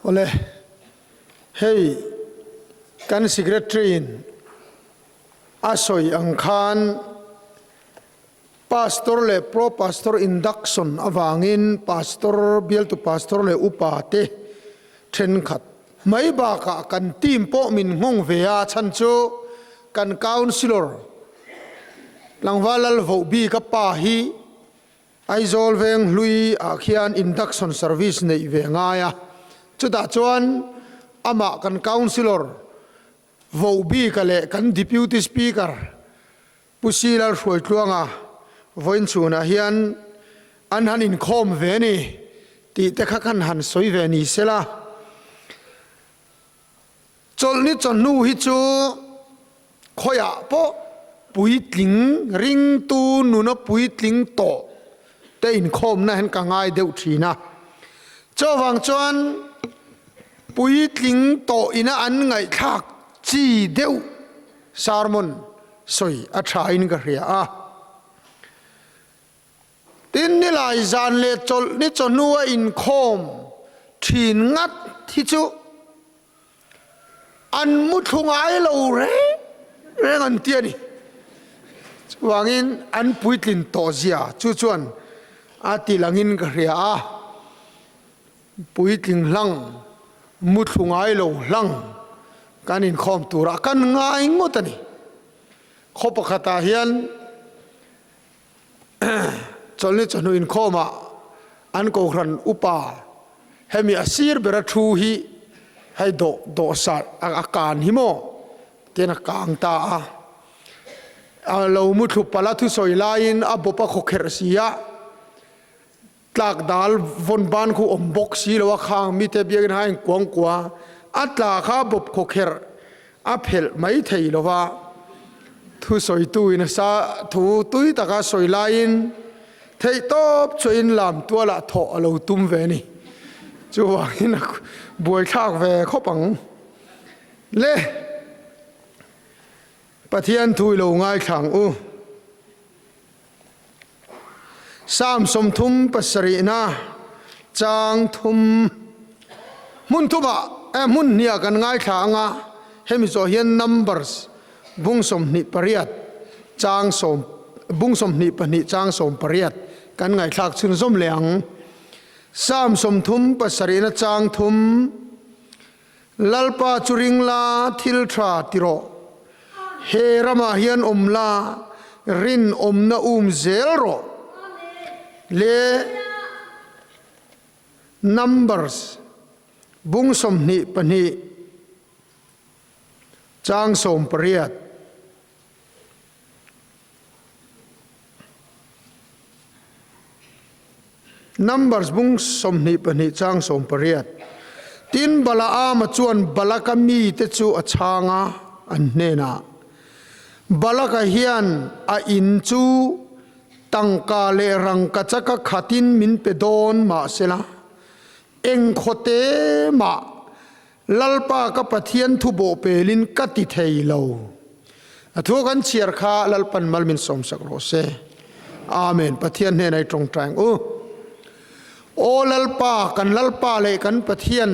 Awle, hei kan Secretary-in a sawi ang khan Pastor leh Pro Pastor induction avangin Pastor, bialtu Pastor leh Upa te thenkhat mai bakah kan team pawh min nghawng ve a, chhan chu kan Councillor Tlangval Lalvoh bik a pa hi Aizawl veng hlui ah khian induction service neih ve ngai a, chutah chuan amah kan Councillor Voh bika leh kan Deputy Speaker Pu Silal Hruaitluanga vawiin chhunah hian an han inkhawm ve ni tih te kha khan han sawi ve ni sela. Chawlhni chawhnu hi chu khawiah pawh puitling ringtu nuna puitling tawh te inkhawmna hian ka ngai deuh thin a. Chuvang chuan puitling tawh ina an ngaihthlak chi deuh sermon sawi a tha in ka hria a. Tin nilai zan leh chawlh ni chawhnu a inkhawm thin ngat hi chu an mu thlu ngai lo reng reng an ti a ni. Chuvangin an puitlin tawh zia chu chuan a ti langin ka hria a. Puitling hlang, mu thlu ngai lo hlang kan inkhawm turah kan ngai ngawt a ni. Khaw pakhatah hian chawlhni chawhnu inkhawmah an kohhran upa hemi a sir bera thu hi hei dawh dawh sar a kan hi maw tian a kang ta a. A lo mu thlu palh a thusawi laiin a bawp a khawkherh si a. Tlak dal vawn ban khu awm bawk si lo a khang mite biakin ha in kuang kua a tla kha bawp khawkherh a phelh mai thei lo va. Thusawitu in a sa thu tui taka sawi laiin theih tawp chuain lam tualah thawh a lo tum ve a ni. Chuvangin a buaithlak ve khawp ang le. Pathian thu i lo ngaithla ang u. Psalm 37na chang thum hmun thumah eh hmun hniah kan ngaithla ang a, hemi zawh hian Numbers bung 28 chang sawm bung 22 chang 18 kan ngaihthlak chhunzawm leh ang. Psalm 37na chang thum Lalpa chu ring la, thil tha ti rawh. He ramah hian awm la, rinawmna um zel rawh. Le Numbers bung 22 chang 18. Numbers bung 22 chang 18. Tin Balaama chuan Balaka mite chu a chhang a, an hnenah, Balaka hian a in chu tangka leh rangkachaka khatin min pe dawn mahsela, eng khawte mah Lalpa ka Pathian thu bawh pelin ka ti thei lo. A thu kan chhiar kha Lalpan mal min sawmsak rawh se. Amen. Pathian hnenah i tawngtai ang u. Aw Lalpa, kan Lalpa leh kan Pathian,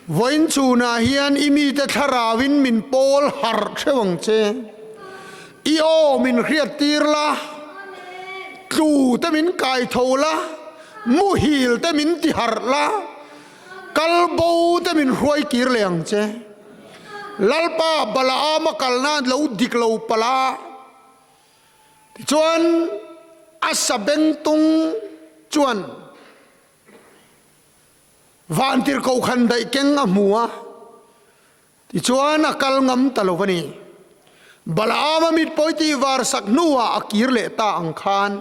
vawiin chhunah hian i mite thlarauin min pawl harh theuh ang che. I aw min hriattir la, tlu te min kai tho la, muhil te min ti harh la, Kal bo te min hruai kir leh ang che. Lalpa Balaama kalna lo dik lo palh a, tichuan a sabengtung chuan vantirhkoh khan daih keng a hmu a, tichuan a kal ngam ta lo a ni. Balaama mit pawi tih var sak hnuah a kir leh ta ang khan,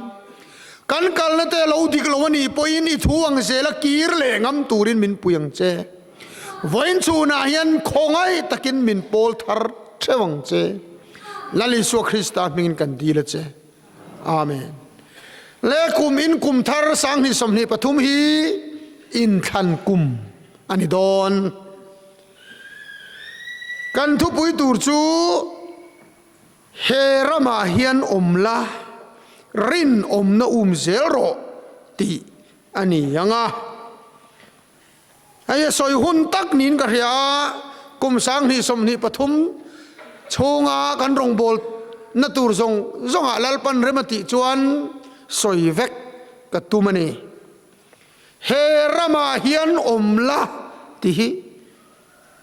kan kalna te lo dik lo a nih pawhin i thu ang zela kir leh ngam turin min pui ang che. Vawiin chhunah hian khawngaih takin min pawl thar theuh ang che. Lal Isua Krista hmingin kan dil a che. Amen. Le kum in kum thar 2023 hi inthlan kum a ni dawn. Kan thupui tur chu he ramah hian awm la, rinawmna um zel rawh tih a ni ang a. Hei a sawi hun tak niin ka hria a, kum 20 23 chhunga kan rawngbawlna tur zawng zawngah Lalpan rem a tih chuan sawi vek ka tum a ni. He ramah hian awm la tih hi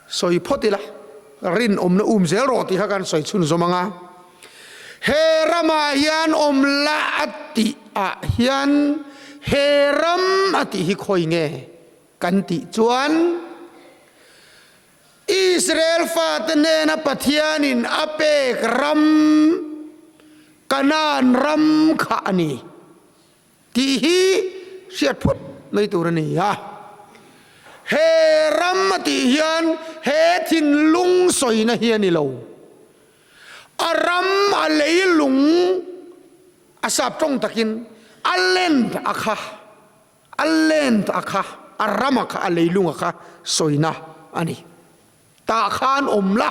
sawi phawt ila, rinawmna um zel rawh tih kha kan sawi chhunzawm ang a. He ramah hian awm la a tih ah hian he ram a tih hi khawi nge kan tih chuan Israel fate hnena Pathianin a pek ram Kanaan ram kha a ni. Tih hi hriat phawt mai tur a ni a. He ram a tih hian he thinlung sawina hi a ni lo. A ram a leilung a sap tawng takin a land a kha, a land a kha, a ram a kha, a leilung a kha sawina a ni. Tah khan awm la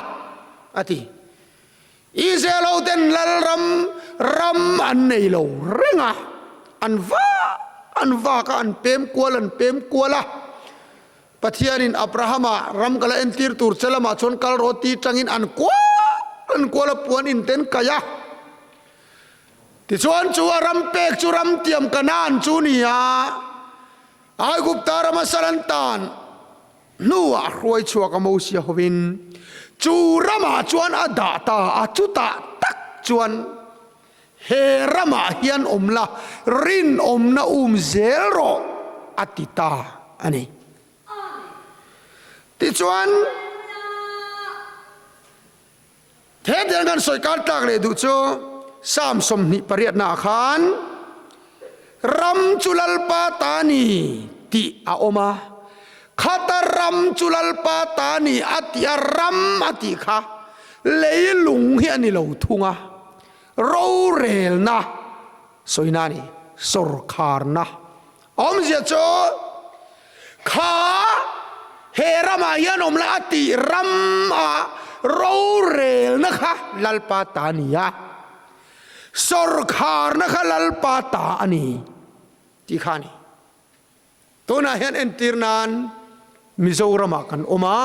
a ti. Israel ho ten lalram ram an nei lo reng a, an vak an vak a, an pem kual an pem kual a. Pathianin Abrahama ram kal a entir tur che lamah chuan kal rawh ti tangin an kual an kual a, puan in ten kaih a. Tichuan chu a ram pek chu ram tiam Kanaan chu ni a, Aigupta rama sal an tan. Hnuah a hruai chhuak a Mosia hovin chu ramah chuan a dah ta a, chutah tak chuan he ramah hian awm la, rinawmna um zel rawh a ti ta a ni. Tichuan, Hetiang kan sawi kar tlak leh duh chu Psalm 28 naah khan ram chu Lalpa ta ni tih a awm a, khata ram chu Lalpa ta ni a tih a ram a tih kha leilung hi a ni lo thung a, rorelna sawina a ni, sawrkharna. Awmzia chu kha he ramah hian awm la a tih ram a rorelna kha Lalpa ta a ni a, sawrkharna kha Lalpa ta a ni tih kha a ni. Tunah hian entir nan Mizoramah kan awm a,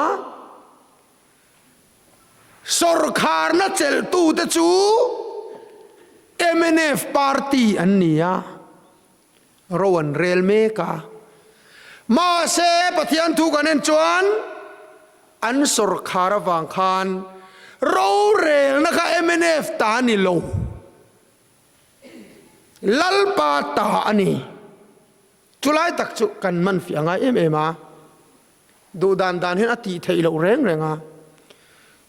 sawrkharna chelhtute chu mnf party an ni a, Ro an rel mek a. Mahse, Pathian thu kan en chuan an sawrkhar avang khan rorelna kha mnf ta a ni lo, Lalpa ta a ni. Chulai tak chu kan man fiah ngai em em a, duh dan dan hian a tih theih loh reng reng a.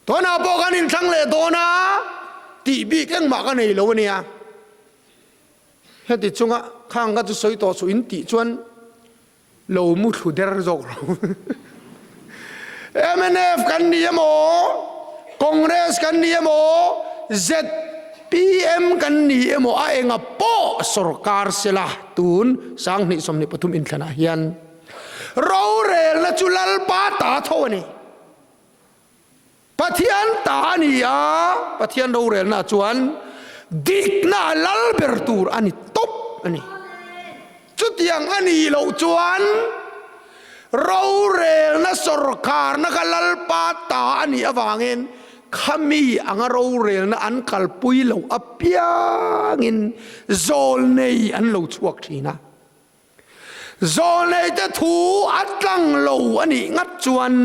Tunah pawh kan inthlang leh dawn a, tih bik engmah ka nei lo a nia. Heti chunga khang kha chu sawi tawh suh in tih chuan lo mu thlu der zawk lo. Mnf kan ni emaw, Congress kan ni emaw, ZPM kan ni emaw a enga pawh sorkar sela tun 2023 inthlanah hian rorelna chu Lalpa ta tho a ni. Pathian ta a ni a, Pathian rorelna chuan dikna a lal ber tur a ni tawp a ni. Chutiang a nih loh chuan rorelna sawrkarna kha Lalpa ta a nih avangin khami anga rorelna an kalpui loh apiangin zawlnei an lo chhuak thin a. Zawlneite thu a tlang lo a nih ngat chuan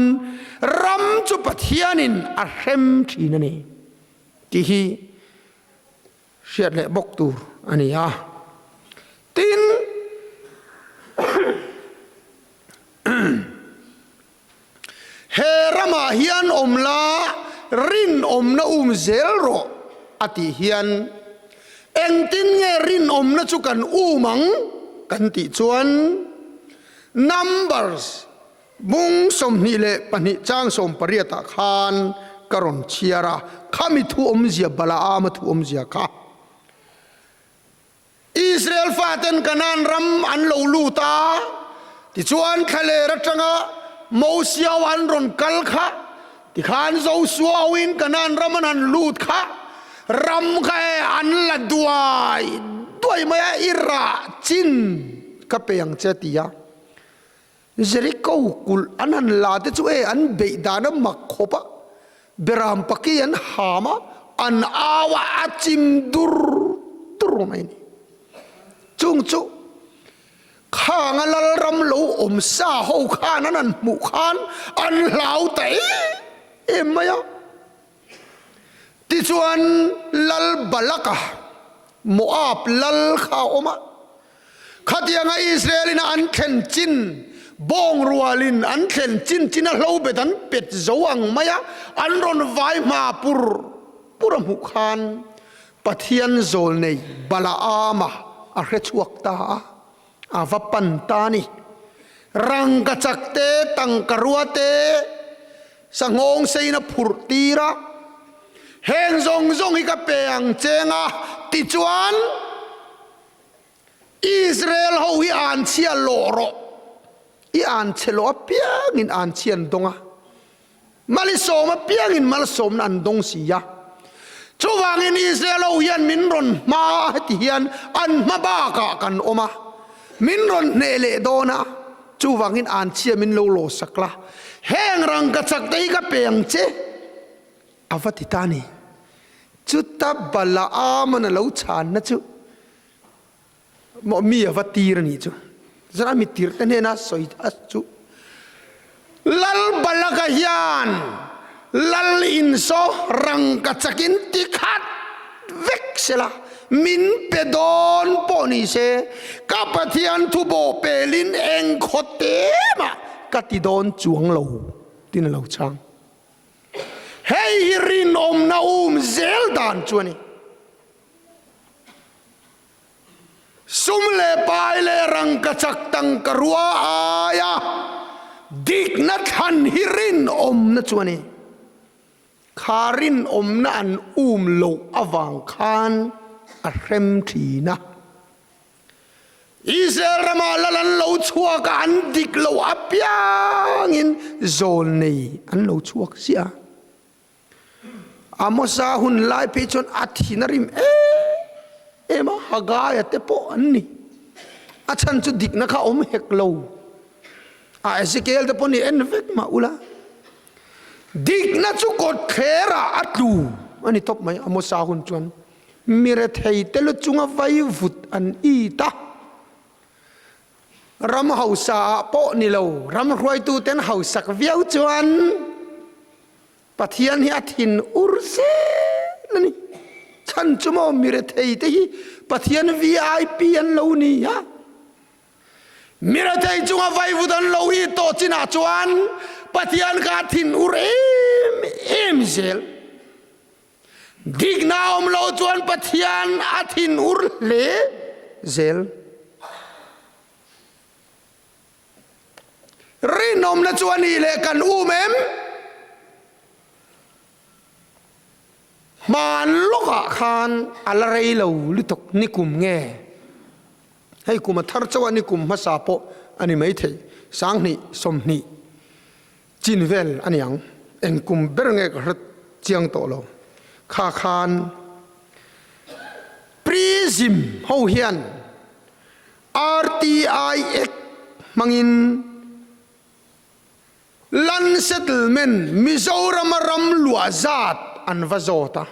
ram chu Pathianin a hrem thin a ni tih hi hriat leh bawk tur a ni a. Tin, he ramah hian awm la, rinawmna um zel rawh a tih hian engtin nge rinawmna chu kan um ang kan tih chuan Numbers bung 22 chang 18 ah khan ka rawn chhiar a, khami thu awmzia Balaama thu awmzia kha. Israel faten Kanaan ram an lo lut a, tichuan thlaler atanga Mosia ho an rawn kal kha, tikhan Josua hoin Kanaan ram an han lut kha, ram kha e an la duai duai mai a, i rah chin ka pe ang che ti a. Jeriko kulh an han la te chu e an beih dan a mak khawp a, beram paki an ham a, an au a, a chim dur dur mai a ni. Chung chu khanga lalram lo awm sa ho khan an han hmuh khan an hlau ta em em mai a. Tichuan Lal Balaka, Moab lal kha a awm a, khatianga Israel-in a an thlen chin, bawng rualin an thlen chin chin a hlobet an pet zo ang mai a, an rawn vai hma pur pur a hmuh khan Pathian zawlnei Balaama a hre chhuak ta a, a va pan ta a ni. Rangkachak te, tangkarua te, Sanghawng sein a phurh tir a, Heng zawng zawng hi ka pe ang cheng a, tichuan Israel ho hi an chhia lawh rawh, i an chhe lawh apiangin an chhia an dawng a, malisawm apiangin malsawmna an dawng si a. Chuvangin Israel ho hian min rawn hma a, heti hian an hma bakah kan awm a, min rawn hneh leh dawn a, Chuvangin an chhia min lo lawsak la, heng rangkachak te hi ka pe ang che, a va ti ta a ni. Chuta Balaam-an a lo chhanna chu maw mi a va tir a nih chu. Chuan a mi tirhte hnena sawi a chu, Lal Balaka hian Lal insaw rangkachakin ti khat vek sela, min pe dawn pawh ni se, ka Pathian thu bawh pelin eng khaw te mah ka ti dawn chuang lo, tiin a lo chhang. Hei hi rinawmna um zel dan chu a ni. Sum leh pai leh rangkachak tangka rua aia dikna thlan hi rinawmna chu a ni. Kha rinawmna an um loh avang khan a hrem thin a. Israel ramah lal an lo chhuak a, an dik loh apiangin zawlnei an lo chhuak ziah a. Amosa hun lai phei chuan a thin a rim em em a, Hagaia te pawh an ni. A chhan chu dikna kha awm hek lo. A Ezekiel te pawh ni en vek mah ula. Dikna chu kawtthler ah a tlu a ni tawp mai. Amosa hun chuan mirethei te lu chunga vaivut an it a. Ram hausa ah pawh ni lo, ram hruaitu ten hausak viau chuan Pathian hi a thin ur zel a ni. Chhan chu maw mirethei te hi Pathian VIP an lo ni a. Mirethei chunga vaivut an lo it tawh chinah chuan Pathian kha a thin ur em em zel. Dikna awm lo chuan Pathian a thin ur hle zel. Rinawmna chu a nih leh kan um em? Hman lawkah khan a la rei lo lutuk nikum nge? Hei kum a thar chauh a nikum hmasa pawh a ni maithei, 20 20 chin vel a ni ang. Eng kum ber nge ka hre chiang tawh lo. Kha khan Prism ho hian RTI Act hmangin Land Settlement Mizorama ram luah zat an va zawt a.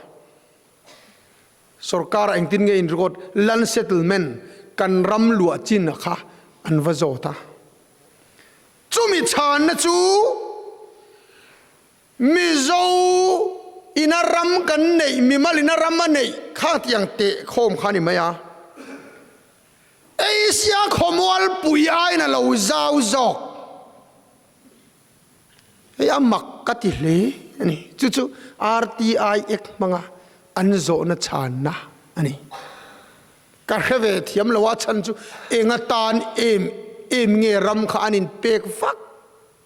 Sorkar ah engtin nge in record Land Settlement kan ram luah chin a kha an va zawt a. Chumi chhanna chu Mizo ina ram kan neih, mimal ina ram a neih kha tiang teh khawm kha a ni mai a. Asia khawmualpui aiin a lo zau zawk. Hei a mak ka ti hle a ni. Chu chu RTI Act hmanga an zawhna chhanna a ni. Ka hre ve thiam lo a chhan chu eng atan em em nge ram kha an inpek vak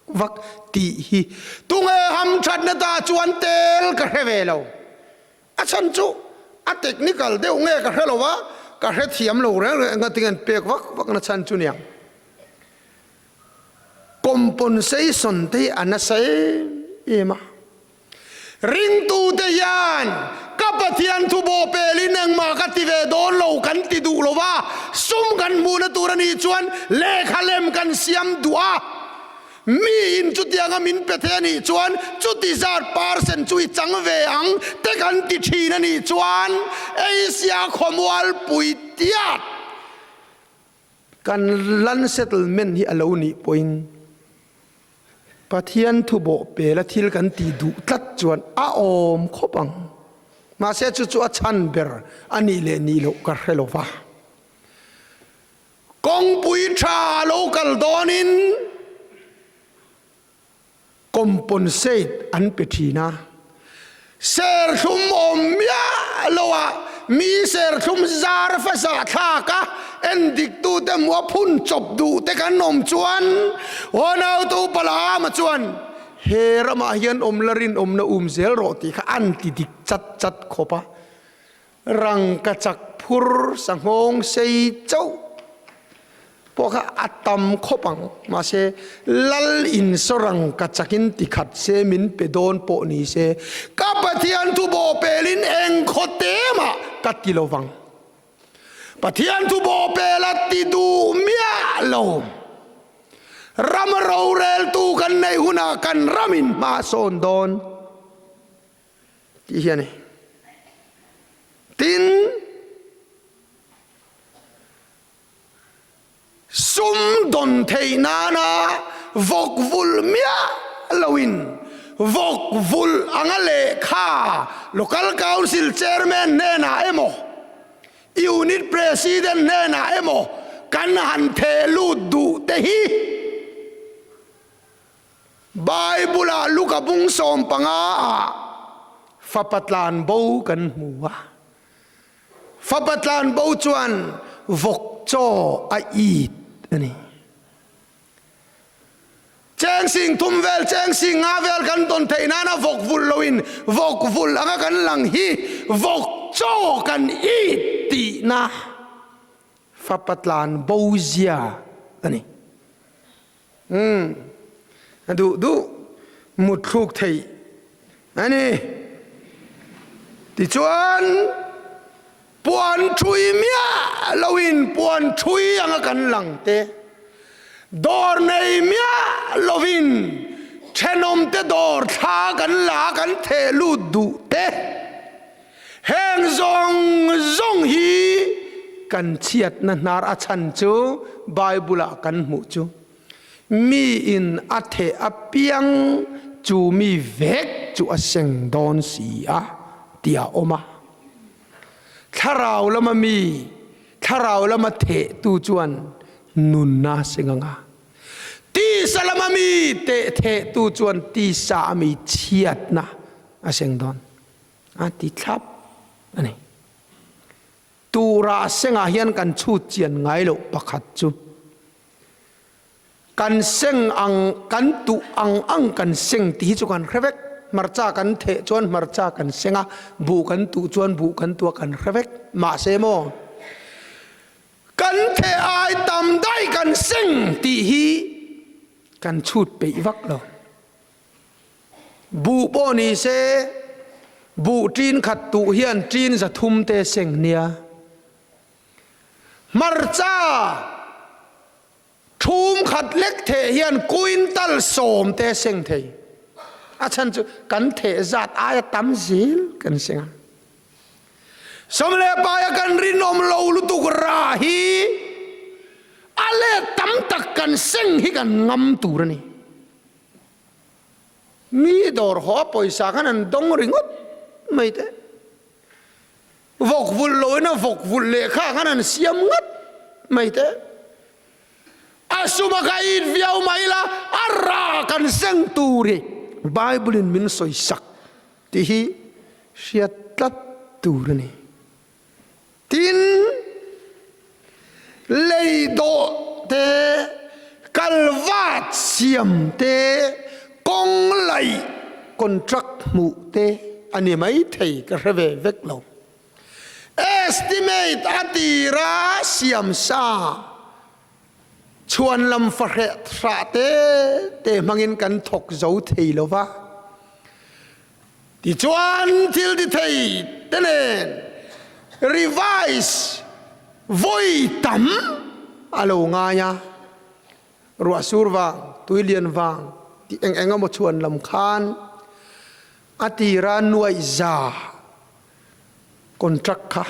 vak tih hi tunge hamthatna ta chuan tel ka hre ve lo. A chhan chu a technical deuh nge ka hre lo a, ka hre thiam lo reng reng eng atinge an pek vak vak na chhan chu niang. Compensation te hi a nasa em em a. Ringtute hian ka Pathian thu bawhpelin engmah ka ti ve dawn lo kan ti duh lo va, sum kan hmuhna tur a nih chuan lehkha lem kan siam duh a. Mi in chutianga min pe thei a nih chuan chuti zat percent chu i chang ve ang te kan ti thin a nih chuan Asia khawmualpui tiat kan land settlement hi a lo nih pawhin Pathian thubawh pela thil kan tih duh tlat chuan a awm khawp ang. Mahse chu chu a chhan ber a nih leh nih loh ka hre lo va. Kawngpui tha a lo kal dawnin compensate an pe thin a, serthlum awm miah loah mi serthlum zar fa zah thlak a, endiktute hmuh a phun chawp duh te kan awm chuan Honautu Palahama chuan he ramah hian awm la rinawmna um zel rawh tih kha an ti dik chat chat khawp a. Rangkachak phur sanghawng sei chauh pawh kha a tam khawp ang. Mahse, Lal in saw rangkachakin ti khat se min pe dawn pawh ni se, ka Pathian thu bawh pelin eng khaw te mah ka ti lo vang. Pathian thu bawh pel a ti duh miah lo. Ram roreltu kan neih hunah kan ramin hma a sawn dawn. Tih hi a ni. Tin, sum dawn theih nana vawk vulh miah loin vawk vulh anga lehkha Local Council Chairman hnenah emaw, Unit President hnenah emaw kan han theh lut duh te hi Bible-ah Luka bung 15 ah fapa tlan bo kan hmu a. Fapa tlan bo chuan vawk chaw a it a ni. Cheng sing thum vel, cheng sing nga vel kan tawn theih nana vawk vulh loin vawk vulh anga kan lang hi vawk chaw kan it tihna fapa tlan bo zia a ni. Umm a duh duh mut thluk theih a ni. Tichuan puan thui miah loin puan thui anga kan lang te, dawr nei miah lovin thenawmte dawr thla kan la a kan theh lut duh te, Heng zawng zawng hi kan chhiatna hnar a chhan chu Bible-ah kan hmuh chu mi in a theh apiang chu mi vek chu a seng dawn si a tih a awm a. Thlarau lama mi, thlarau lama thehtu chuan nunna a seng ang a. Tisa lama mi teh thehtu chuan tisa a mi chhiatna a seng dawn. A ti thlap a ni. Tura sengah hian kan chhut chian ngai loh pakhat chu kan seng ang, kan tuh ang ang kan seng tih hi chu kan hre vek. Hmarcha kan theh chuan hmarcha kan seng a, buh kan tuh chuan buh kan tuh a kan hre vek. Mahse maw, kan theh ai tam daih kan seng tih hi kan chhut peih vak lo. Buh pawh ni se, buh ṭin khat tuh hian ṭin 300 te seng nia. Hmarcha ṭhum khat lek theh hian quintal 10 te seng thei. A chhan chu kan theh zat aia tam zel kan seng a. Sawm leh paia kan rinawm lo lutuk rah hi a let tam tak kan seng hi kan ngam tur a ni. Mi dawr haw a pawisa khan an dawng ringawt mai te. Vawk vulh loin a vawk vulh lehkha khan an siam ngat mai te. A suma kha it viau mai la, a ra kan seng tur hi Bible in min sawi sak tih hi hriat tlat tur a ni. Tin, lei dawh te, kalvat siam te, kawng laih contract hmuh te a ni mai thei ka hre ve vek lo. Estimate a tira siam sa chhuan lam fahreh hrah te te hmangin kan thawk zo thei lo va. Tichuan thil ti thei te nen revise vawi tam a lo ngai a. Ruah sur vang, tui lian vang tih eng eng emaw chhuan lam khan a tira nuaih za contract kha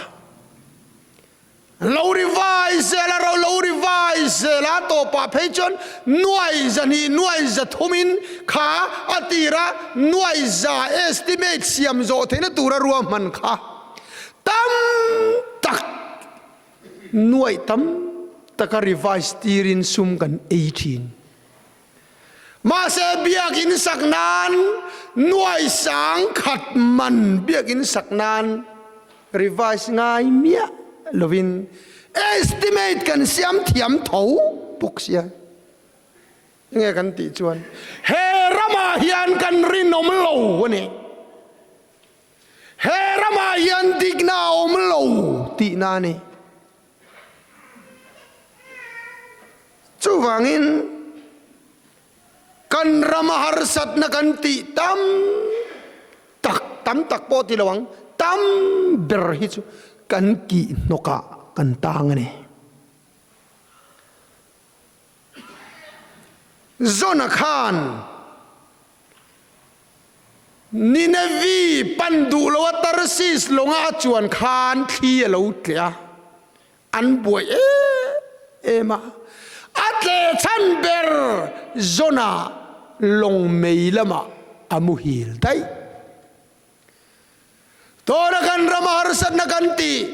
lo revise zel a, ro lo revise zel a, tawpah phei chuan nuaih zahnih nuaih za thumin kha a tira nuaih za estimate siam zawh theihna tura ruahman kha tam tak Nuaih tam taka revise tirin sum kan ei thin. Mahse biakinn sak nan nuaih sang khat man biakinn sak nan revise ngai miah lovin estimate kan siam thiam tho bawk sia. Enge kan tih chuan he ramah hian kan rinawm lo a ni. He ramah hian dikna a awm lo tihna a ni. Chuvangin kan rama harsatna kan tih tam tak, tam tak pawh ti lo ang, tam ber hi chu kan kihhnawkah kan tang a ni. Zona khan Ninevi pan duh lo a Tarsis lawnga a chuan khan thli a lo tleh a, an buai em em a. A tleh chhan ber Zona lawng mei lamah a muhil daih. Tawna kan rama harsatna kan tih,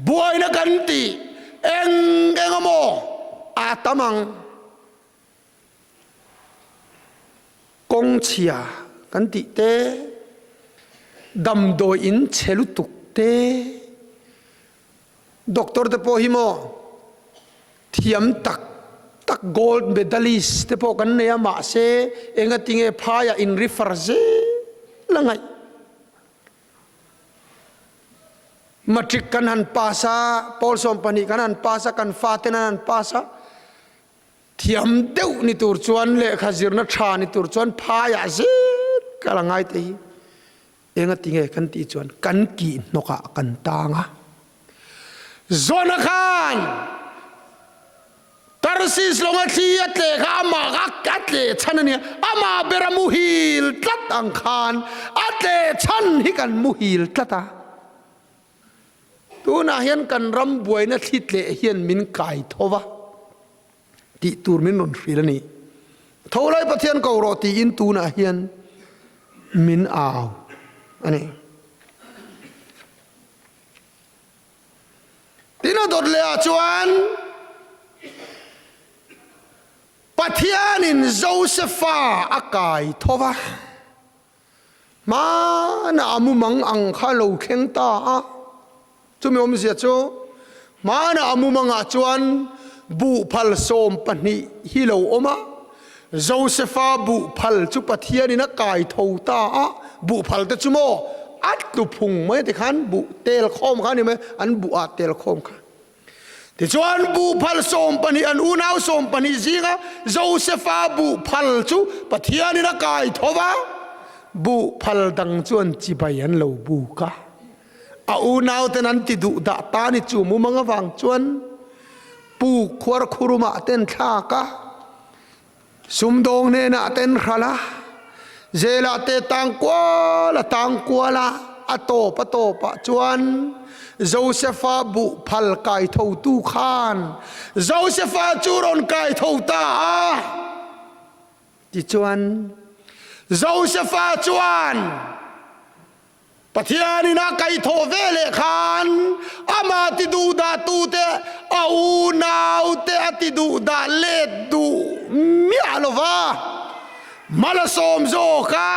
buaina kan tih eng eng emaw a tam ang. Kawng chhia kan tih te, damdawi in chhe lutuk te, doctor te pawh hi maw thiam tak tak gold medalist te pawh kan nei a mahse engatinge phaiah in refer zel a ngaih. Matric kan han pass a, pawl 12 kan han pass a, kan faten an han pass a, Thiam deuh ni tur chuan lehkha zirna tha ni tur chuan phaiah zel kal a ngai te hi enga tinge kan tih chuan kan kih hnawkah kan tang a. Zona khan Tarsis lawnga thli a tleh kha amah kha a tleh chhan a nia, amah ber a muhil tlat ang khan a tleh chhan hi kan muhil tlat a. Tunah hian kan ram buaina thli tleh hian min kai tho va tih tur min rawn hrilh a ni. Tho lai Pathian ko rawh tiin tunah hian min au a ni. Tin a dawt leh ah chuan Pathianin Josefa a kai tho va. Hmana a mumang ang kha lo thleng ta a, chumi awmzia chu hmana a mumangah chuan buhphal 12 hi lo awm a, Josefa buhphal chu Pathianin a kai tho ta a, buhphal te chu maw a tlu phung mai tikhan buh tel khawm kha a ni mai, an buh ah tel khawm kha. Tichuan, buhphal 12 an unau 12 zinga Josefa buhphal chu Pathianin a kai tho va, buhphal dang chuan chibai an lo buk a. A unauten an ti duh dah ta ni chu mumang avang chuan puk khuar khurumah ten thlak a, Sumdawng hnenah ten hral a, zelah te tang kual a tang kual a, a tawp a tawpah chuan Josefa buh phal kai thotu khan Josefa chu rawn kai tho ta a. Tichuan, Josefa chuan Pathianin a kaihthawh ve leh khan amah ti duhdah tute a unaute a ti duhdah let duh miah lo va, mal a sawm zawk a,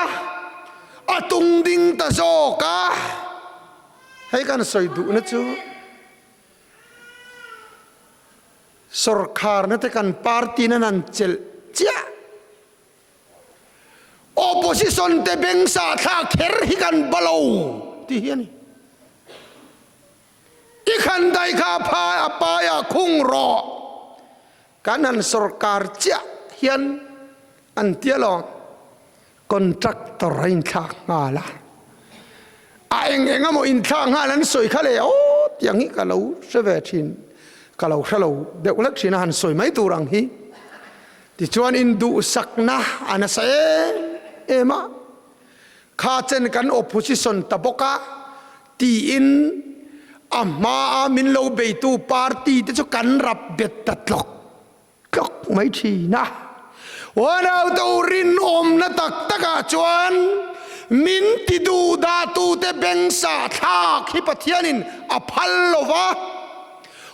a tung ding ta zawk a. Hei kan sawi duhna chu sawrkharna te kan party nan an chelh chiah. Opposition te beng sah thlak kher hi kan ba lo tih hi a ni. I khan dai kha a phai a pai ah khung rawh. Kan han sorkar chiah hian an tia lo contractor a inthlak nghal a. A eng eng emaw inthlak nghal an sawi kha le aw tiang hi ka lo hre ve thin ka lo hre lo deuh hlek thin a han sawi mai tur ang hi. Tichuan induhsakna a nasa em em a, kha chen kan opposition ta bawk a tiin a hmaa min lo beitu party te chu kan rap bet ta tlawk tlawk mai thin a. Uanauto rinawmna tak takah chuan min ti duhdahtute bengsa thlak hi Pathianin a phal lo va.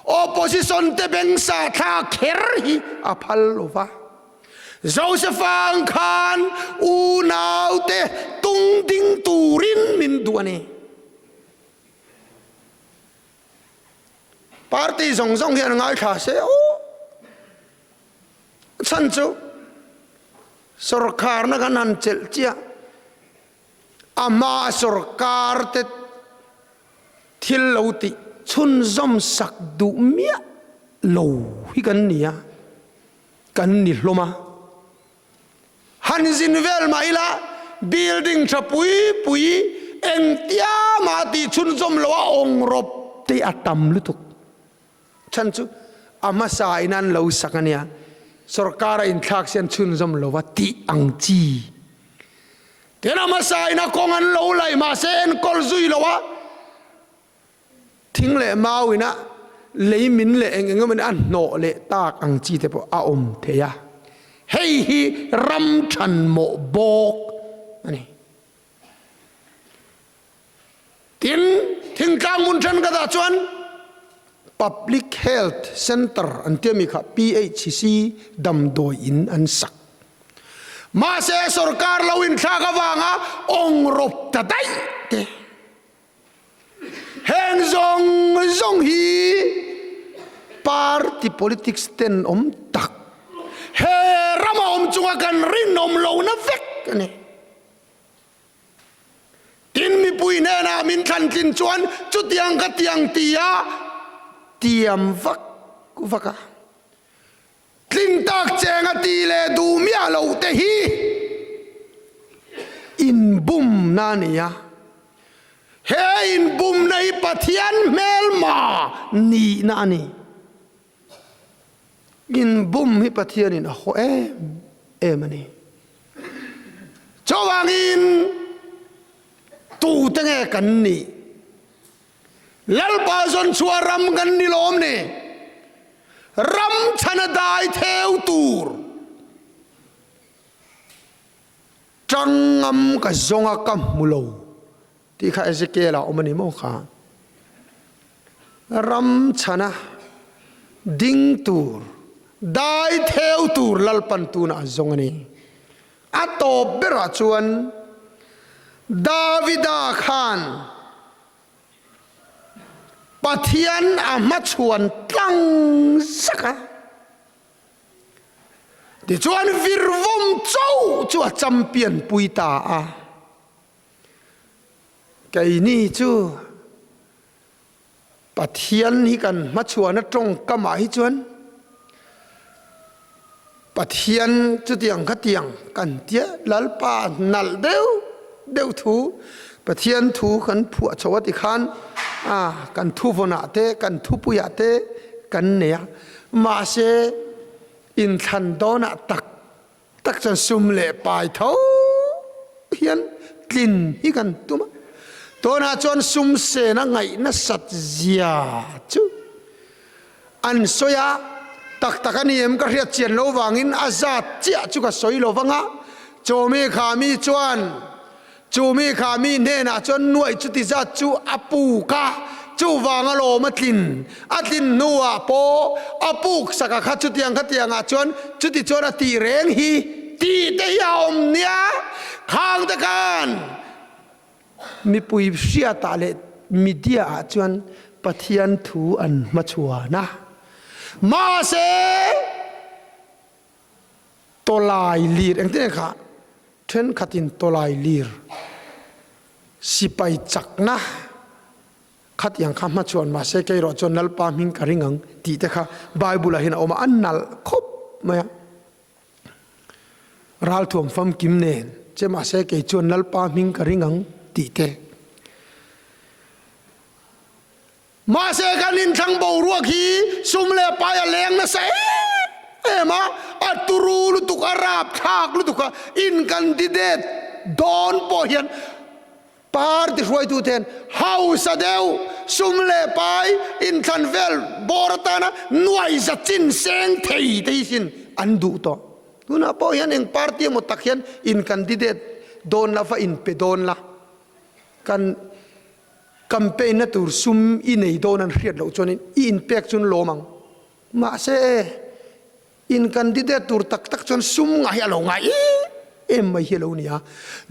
Opposition te bengsa thla kher hi a phal lo va. Josepha ang khan unau te tung ding turin min duh a ni. Party zawng zawng hian ngaithla se aw. Chhan chu sorkarna kan han chelh chiah a hma sorkar te Thil lo tih chhunzawm sak duh miah lo hi kan ni a, kan ni hlawm a. Han zin vel mah ila building tha pui pui engtia mah tih chhunzawm lo a awng rawp te a tam lutuk. Chhan chu a hmasa in an lo sak a nia, sorkar a inthlak sian chhunzawm lo a tih ang chi. Tin a hmasa in a kawng an lo laih mahse enkawl zui lo a, thing leh mau ina lei min leh eng eng emaw a hnawh leh tak ang chi te pawh a awm thei a, hei hi ram than mawh bawk a ni. Tin, thingtlang hmun thenkhatah chuan Public Health Centre an tia mi kha PHC damdawi in an sak. Mahse sorkar lo inthlak avanga awng rawp ta daih te. Heng zawng zawng hi party politics ten awm tak he rama awm chunga kan rinawm lohna vek a ni. Tin, mipui hnenah min thlantlin chuan chutiang ka tiang tia tiam vak vak a, tling tak cheng a ti leh duh miah loh te hi inbumna a ni a. He inbumna hi Pathian hmelma nihna a ni. Inbum hi Pathianin a haw em em a ni. Chuvangin tute nge kan nih? Lalpa zawn chhuah ram kan ni lawm ni? Ram chhana dai theu tur tangam ka zawnga ka hmu lo. Tih kha Ezekiel ah awm a ni maw kha? Ram chhana ding tur, dai theu tur Lalpan tunah a zawng a ni. A tawp berah chuan Davida khan Pathian a hmachhuan tlang zak a. Tichuan virvawm chauh chu a champion pui ta a. Keini chu Pathian hi kan hmachhuahna tawngkamah hi chuan Pathian chutiang khatiang kan tia Lalpa nalh deuh deuh thu Pathian thu kan phuah chho a tikhan a kan thuvawnah te kan thupuiah te kan nei a mahse inthlan dawnah tak tak chuan sum leh pai tho hian tlin hi kan tum a, tunah chuan sum sen a ngaih nasat zia chu an sawi a, tak tak a ni em ka hriat chian lo vangin a zat chiah chu ka sawi lo vang a, chumi kha mi chuan Chu mi kha mi hnenah chuan nuaih chuti zat chu a puk a, chuvang alawm a tlin. A tlin hnuah pawh a puk sak a kha chutiang khatiangah chuan chuti chuan a tih reng hi tih te hi a awm nia. Khang te khan mipui hriatah leh media ah chuan Pathian thu an hmachhuan a. Mahse. Tawlai lir engtin nge kha thenkhatin tawlai lir sipai chakna khatiang kha hmachhuan mahse kei erawh chuan Lalpa hming ka ring ang tih te kha Bible ah hian a awm a, a nalh khawp mai a. Ralthuam famkim nen che mahse kei chuan Lalpa hming ka ring ang tih te. Mahse kan inthlang boruak hi sum leh pai a leng nasa em em a, a. A turu lutuk, a rapthlak lutuk a, in candidate dawn pawh hian party hruaitute hian hausa deuh, sum leh pai, inthlan vel bawr atana nuaiza chin seng thei te hi sin an duh tawh. Tunah pawh hian eng party emaw tak hian in candidate dawn la va inpe dawn la, kan campaign na tur sum i nei dawn an hriat loh chuanin i inpek chu an lawm ang. Mahse in candidate tur tak tak chuan sum ngah hi a lo ngai em em mai hi a lo ni a.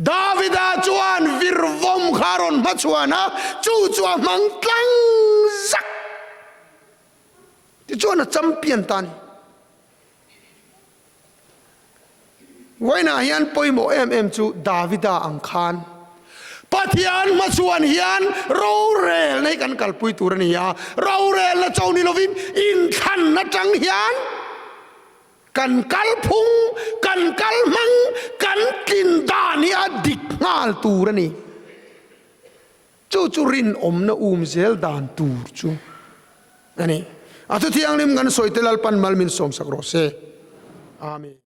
Davida chuan virvawm kha a rawn hmachhuan a, chu chu a hmang tlang zak. Tichuan a champion ta a ni. Vawiinah hian pawimawh em em chu Davida ang khan Pathian hmachhuan hian rorelna hi kan kalpui tur a ni a, rorelna cho ni lovin inthlan atang hian kan kalphung, kan kalhmang, kan tlin dan hi a dik nghal tur a ni. Chu chu rinawmna um zel dan tur chu a ni. A thu thianghlim kan sawi te Lalpan mal min sawmsak rawh se. Amen.